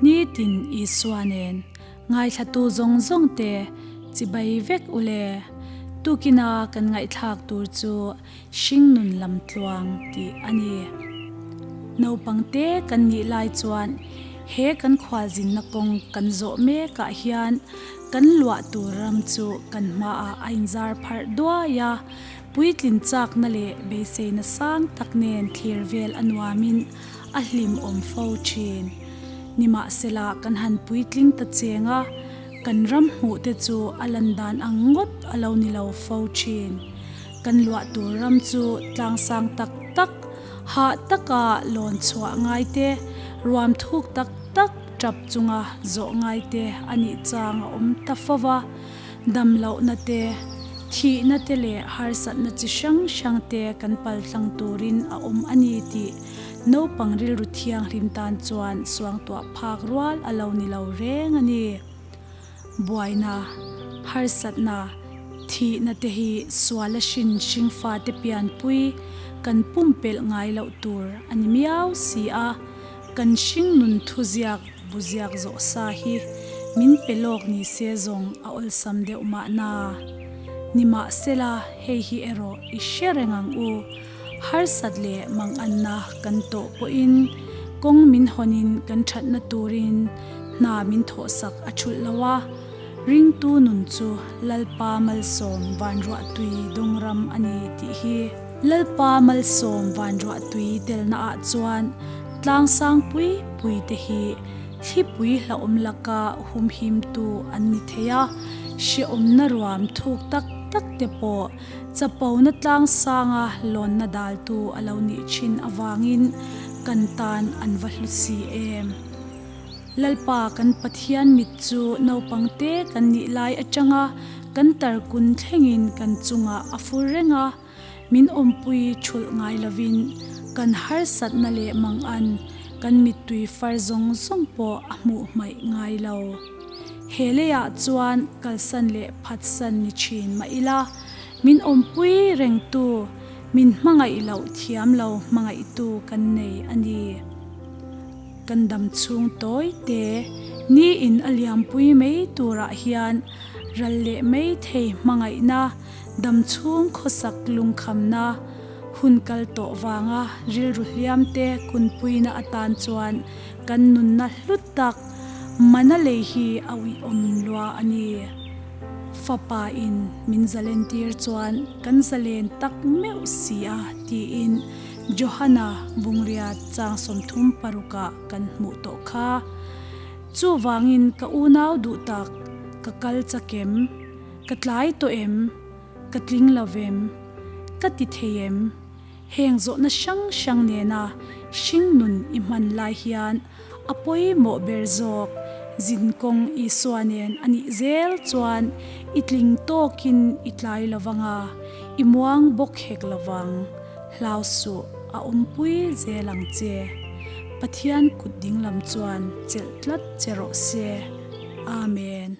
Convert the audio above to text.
Nitin Isua nen ngaithlatu zawng zawng te chibai vek ule. Tukina kan ngaihthlak tur chu Hringnun lamtluang tih a ni. Naupang te kan nih lai chuan he kan khualzinna kawng kan zawh mekah hian kan luah tur ram chu kan hmaah a inzar pharh duai a, puitlin chakna leh beiseina sang tak nen thlir vel a nuamin a hlimawm fo thin. Nimahsela kan han puitling ta cheng a, kan ram hmuh te chu a lan dan ang ngawt a lo ni lo fo thin. Kan luah tur ram chu tlangsang tak tak, hah taka lawn chhuah ngai te, ruam thuk tak tak tap chunga zawh ngai te a nih chang a awm ta fo va. Dam lohna te, thihna te leh harsatna chi hrang hrang te kan paltlang turin a awm a ni tih naupang rilru thianghlim tan chuan suangtuah phak rual a lo ni lo reng a ni. Buaina, harsatna, thihna te hi suala hrin hring fate pianpui kan pumpelh ngai loh tur a ni miau si a, kan hring nun thuziak buziak zawh sa hi min pe lawk ni se zawng a awlsam deuh mahna. Nimahsela hei hi erawh i hre reng ang u, harsat leh manganna kan tawh pawhin kawng min hawnin kan thatna turin hna min thawhsak a thulh lo a, ringtu nun chu Lalpa malsawm vanruahtui dawng ram a ni tih hi. Lalpa malsawm vanruahtui telna ah chuan tlangsang pui pui te hi thlipui hlauhawm laka humhimtu an ni thei a, hrehawmna ruam thuk tak tak te pawh Chapona tlangsanga lawnna daltu a lo nih thin avangin kan tan an va hlu si em? Lalpa kan Pathian mit chu naupangte kan nih lai atanga kan tarkun thlengin kan chungah a fur reng a, min awmpui thulh ngai lovin kan harsatna leh mangan kan mittui far zawng zawng pawh a hmuh hmaih ngai lo. He leiah chuan kalsan leh phatsan ni thin mah ila, min awmpui rengtu, min hmangaih loh thiam lo hmangaihtu kan nei a ni. Kan dam chhung tawi te, ni in a liampui mai turah hian ral leh mai thei hmangaihna, dam chhung khawsak lungkhamna, hun kal tawh vanga rilru hliam te kunpuina atan chuan kan nunna hlut tak mana lei hi a uiawm lua a ni. Fapa in min zalen tir chuan kan zalen tak meuh si a tiin Johana Bungria chang 36 ah kan hmuh tawh kha. Chuvangin ka unau duh tak, ka kal chakem? Ka tlai tawh em? Ka tling lo vem? Ka ti thei em? Heng zawhna hrang hrang nena hringnun i hman lai hian a pawimawh ber zawk zinkawng Isua nen a nih zel chuan i tling tawkin i tlai lovang a, i muang bawk hek lovang. Hlau suh, a awmpui zel ang che. Pathian kut dinglam chuan chelh tlat che rawh se. Amen.